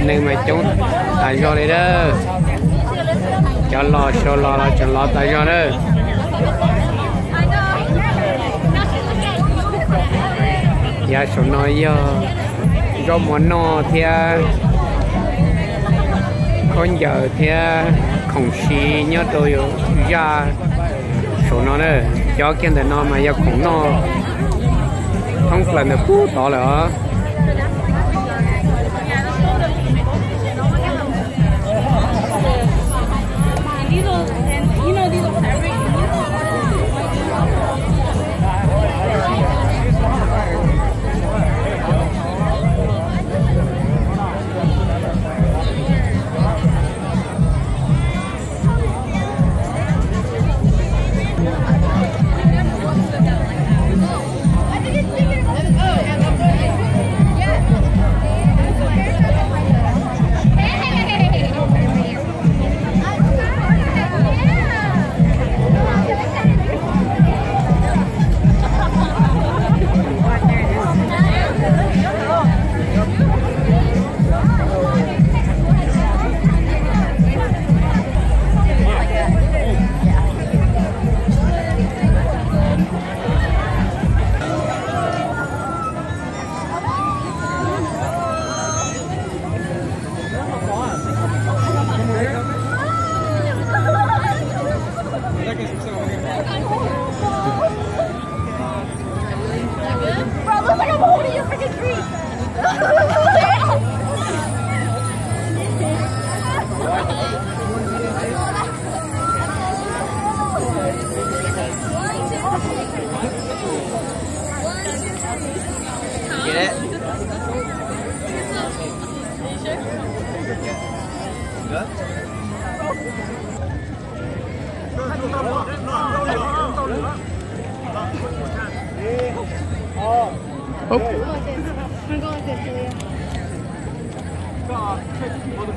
Neeg mas coob tas zog li a. Cov los sau los los tseem los tas zog na. Yav saum no yog zaub mov noj thiab khaub ncaws thiab khoom siv nyob rau zaj saum no na. Cov kiag ntawm no mas yog khoom noj thoob plaws ntawm pub tod lawm os.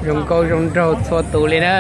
Zoo nkauj zoo nraug txhua tus li na.